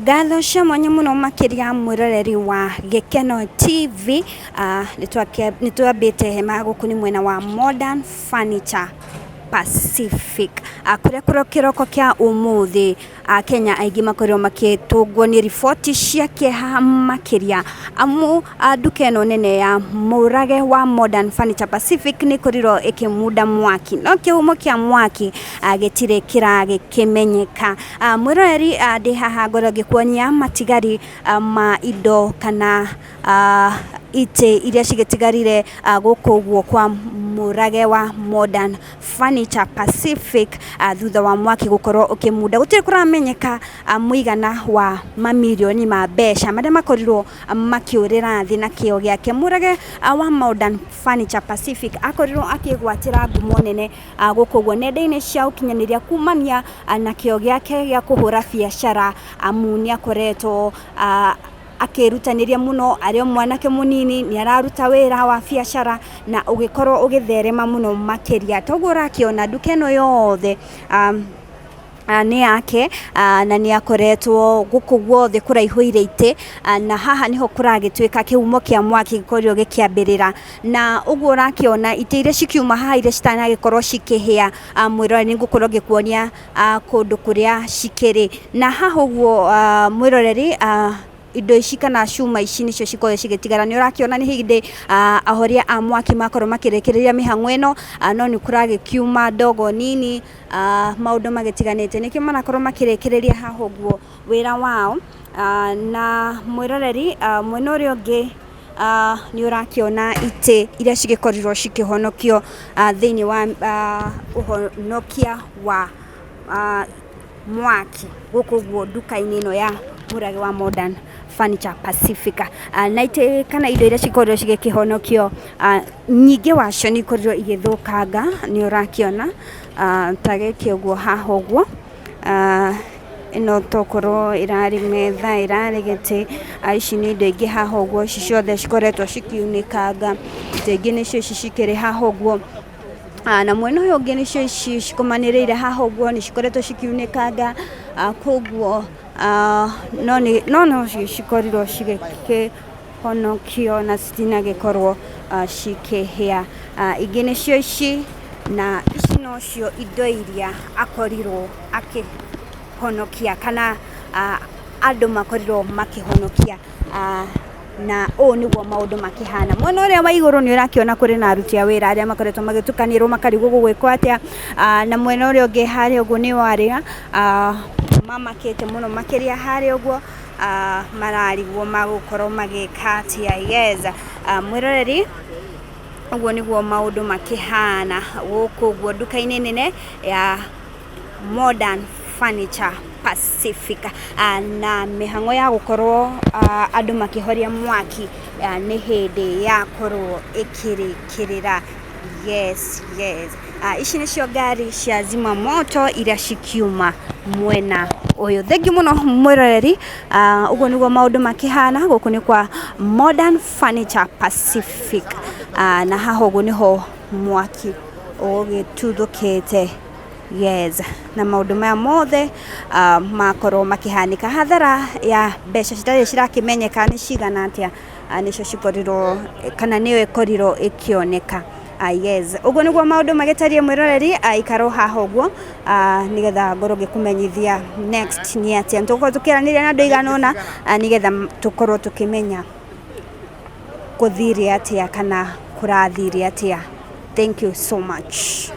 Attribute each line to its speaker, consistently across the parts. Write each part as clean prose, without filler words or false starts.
Speaker 1: Ngatho cia mwanya mũno makĩria mwĩroreri wa Gĩkeno TV. Nĩ twambĩte hema gũkũ nĩ mwena wa Modern Furniture Pacific, kũrĩa kĩroko kĩa ũmũthĩ Akenya aingĩ makorirwo makĩtũngwo nĩ riboti cia kĩeha makĩria, amu nduka ĩno nene ya Mũrage wa Modern Furniture Pacific nĩ ĩkorirwo ĩkĩmunda mwaki, no kĩhumo kĩa mwaki gĩtirĩ kĩragĩkĩmenyeka. Mwĩroreri ndĩ haha ngorwo ngĩkuonia matigari ma indo kana itĩ iria cigĩtigarire gũkũ ũguo kwa Mũrage wa Modern Furniture Pacific thutha wa mwaki gũkorwo ũkĩmunda. Gũtirĩ kũramenyeka mũigana wa mamirioni ma mbeca marĩa makorirwo makĩũrĩra thĩ na kĩo gĩake. Mũrage wa Modern Furniture Pacific akorirwo akĩgwatĩra ngumo nene gũkũ ũguo nenda-inĩ cia ũkinyanĩria kumania na kĩo gĩake gĩa kũhũra biacara, amu nĩ akoretwo akĩrutanĩria mũno arĩ o mwanake mũnini, nĩ araruta wĩra wa biacara na ũgĩkorwo ũgĩtherema mũno makĩria. Toguo ũrakĩona nduka ĩno yothe nĩ yake na nĩ akoretwo gũkũ guothe kũraihũire itĩ, na haha nĩho kũragĩtuĩka kĩhumo kĩa mwaki gĩkorirwo gĩkĩambĩrĩra. Na ũguo ũrakĩona itĩ iria cikiuma haha iria citanagĩkorwo cikĩhĩa, mwĩroreri nĩ ngũkorwo ngĩkuonia kũndũ kũrĩa cikĩrĩ. Na haha ũguo mwĩroreri, indo ici kana cuma ici nĩcio cikoragwo cigĩtigara. Nĩ ũrakĩona nĩ hĩndĩ ahoria a mwaki makorwo makĩrĩkĩrĩria mĩhang'o ĩno, no nĩ kũragĩkiuma ndogo nini, maũndũ magĩtiganĩte. Nĩkĩo marakorwo makĩrĩkĩrĩria haha ũguo wĩra wao. Na mwĩroreri, mwena ũrĩa ũngĩ nĩ ũrakĩona itĩ iria cigĩkorirwo cikĩhonokio thĩinĩ wa ũhonokia wa mwaki gũkũ ũguo nduka-inĩ ĩno ya Mũrage wa Modern Furniture Pacific. Na itĩ kana indo iria cikorirwo cigĩkĩhonokio, nyingĩ wacio nĩ ikorirwo igĩthũkanga, nĩ ũrakĩona ta gĩkĩ ũguo haha ũguo. Ĩno tokorwo ĩrarĩ metha, ĩrarĩ gĩtĩ, ici nĩ indo ingĩ haha ũguo, ici ciothe cikoretwo cikiunĩkanga, indo ingĩ nĩcio ici cikĩrĩ haha ũguo. Na mwena ũyũ ũngĩ nĩcio ici cikomanĩrĩire haha ũguo, nĩ cikoretwo cikiunĩkanga, koguo no no cikorirwo cigĩkĩhonokio na citinagĩkorwo cikĩhĩa. Ingĩ nĩcio ici, na ici nocio indo iria akorirwo akĩhonokia kana andũ makorirwo makĩhonokia, na ũũ nĩguo maũndũ makĩhana. Mwena ũrĩa wa igũrũ nĩ ũrakĩona kũrĩ na aruti a wĩra arĩa makoretwo magĩtukanĩrwo makarigwo gũgwĩkwo atĩa, na mwena ũrĩa ũngĩ harĩa ũguo nĩ arĩa mamakĩte mũno makĩria harĩa ũguo, mararigwo magũkorwo magĩka atĩa. Yes, mwĩroreri, ũguo nĩguo maũndũ makĩhana gũkũ ũguo nduka-inĩ nene ya Modern Furniture Pacific. Na mĩhang'o ya gũkorwo andũ makĩhoria mwaki nĩ hĩndĩ yakorwo ĩkĩrĩkĩrĩra. Yes, yes. Ici nĩcio ngari cia zima moto iria cikiuma mwena ũyũ. Thengiũ mũno mwĩroreri, ũguo nĩguo maũndũ makĩhana gũkũ nĩ kwa Modern Furniture Pacific. Na haha ũguo nĩho mwaki ũgĩtuthũkĩte. Yes, na maũndũ maya mothe makorwo makĩhanĩka. Hathara ya mbeca citarĩ cirakĩmenyeka nĩ cigana atĩa, nĩcio cikorirwo kana nĩyo ĩkorirwo ĩkĩoneka. Yes, ũguo nĩguo maũndũ magĩtariĩ mwĩroreri, ikara o haha ũguo nĩgetha ngorwo ngĩkũmenyithia next nĩ atĩa. Nĩ tũgũkorwo tũkĩaranĩria na andũ aigana ũna nĩgetha tũkorwo tũkĩmenya gũthire atĩa kana kũrathire atĩa. Thank you so much.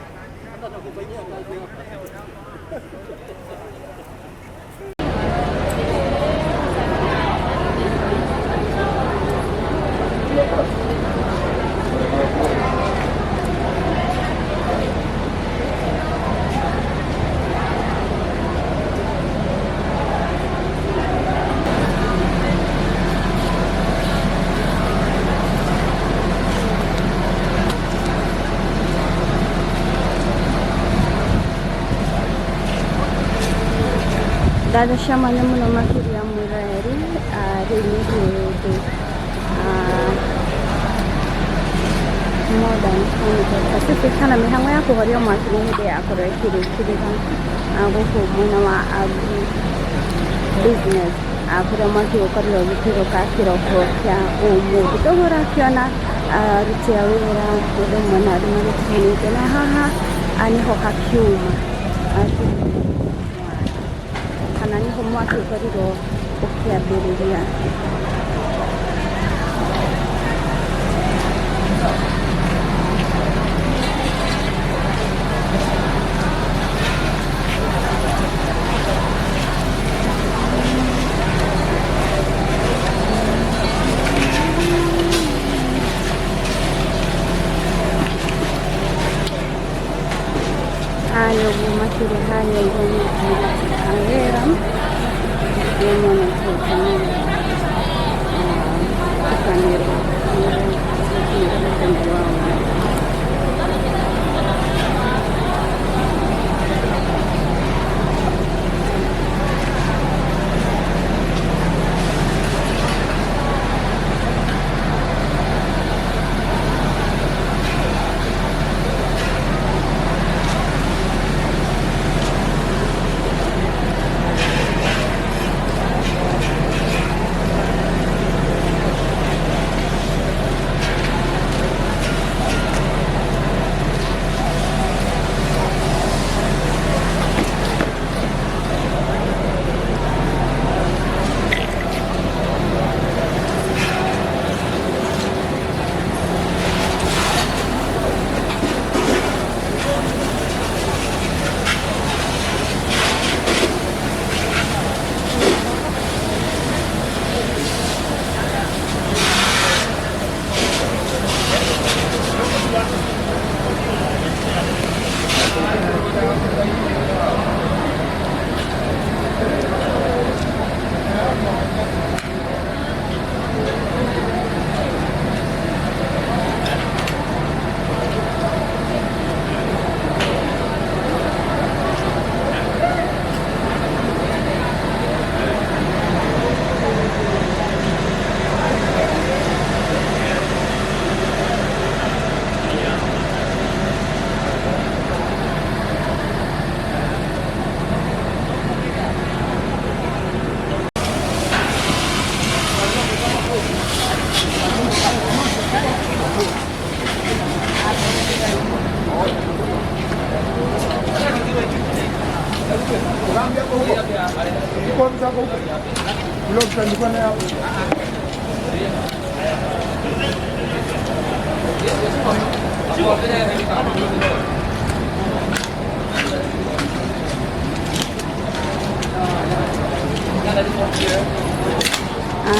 Speaker 1: Ngatho cia mwanya mũno makĩria mwĩroreri, rĩu nĩ hĩndĩ Modern Furniture Pacific kana mĩhang'o ya kũhoria mwaki nĩ hĩndĩ yakorwo ĩkĩrĩkĩrĩra gũkũ mwena wa Agri Business. Kũrĩa mwaki ũkorirwo ũgĩtuthũka kĩroko kĩa ũmũthĩ. Koguo ũrakĩona aruti a wĩra ũndũ ũmwe na andũ magĩtiganĩte, na haha nĩho hakiuma kana nĩho mwaki ũkorirwo ũkĩambĩrĩria. Harĩa ũguo makĩrĩ harĩa ũguo nĩ aruti a wĩra nĩ monetwo magĩtukanĩrwo mũthenya wa ũmũthĩ.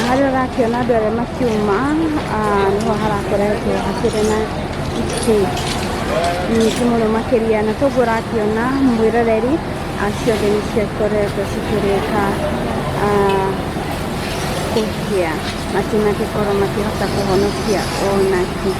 Speaker 1: Harĩa ũrakĩona andũ arĩa makiuma nĩho harakoretwo hakĩrĩ na itĩ nyingĩ mũno makĩria, na toguo ũrakĩona mwĩroreri, ciothe nĩ cikoretwo cikĩrĩka kũhĩa, matinagĩkorwo makĩhota kũhonokia onakĩ.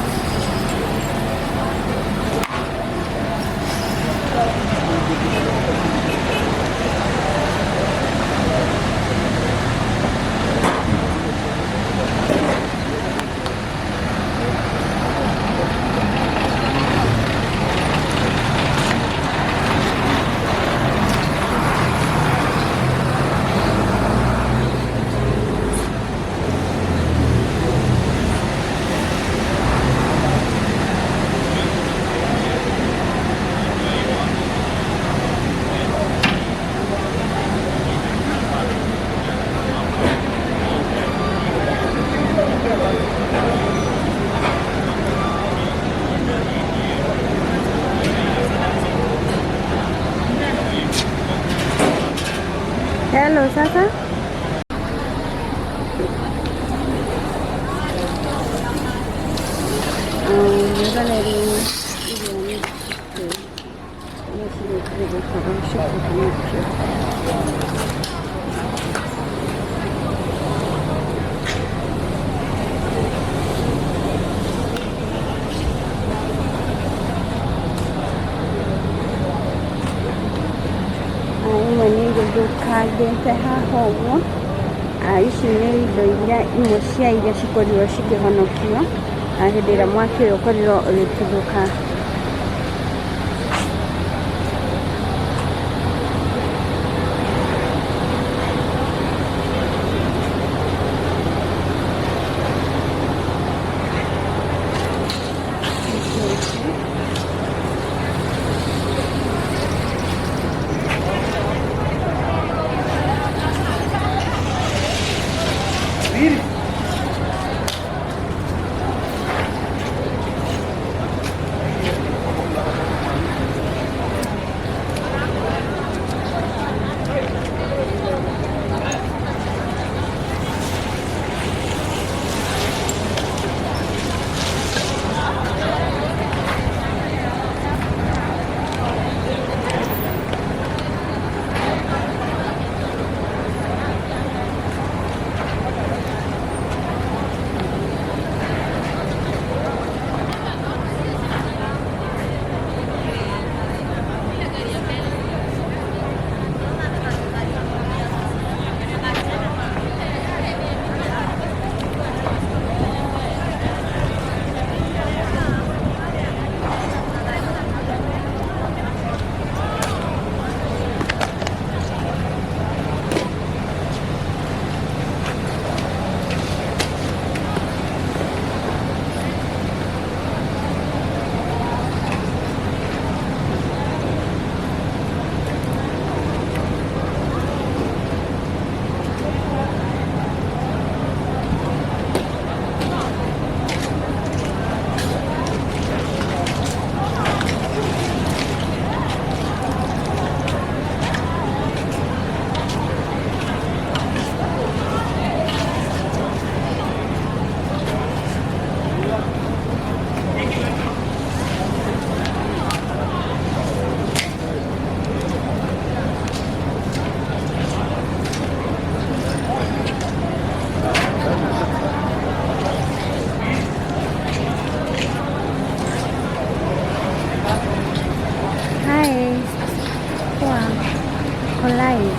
Speaker 1: Hello, sasa. Mwĩroreri, irio nĩ itĩ iria cirĩkĩtie gũkorwo cikĩhonokio. Imwe nĩ igĩthũkangĩte haha ũguo. Ici nĩ indo iria imwe cia iria cikorirwo cikĩhonokio hĩndĩ ĩrĩa mwaki ũyũ ũkorirwo ũgĩtuthũka. Hi. Poa. Uko live.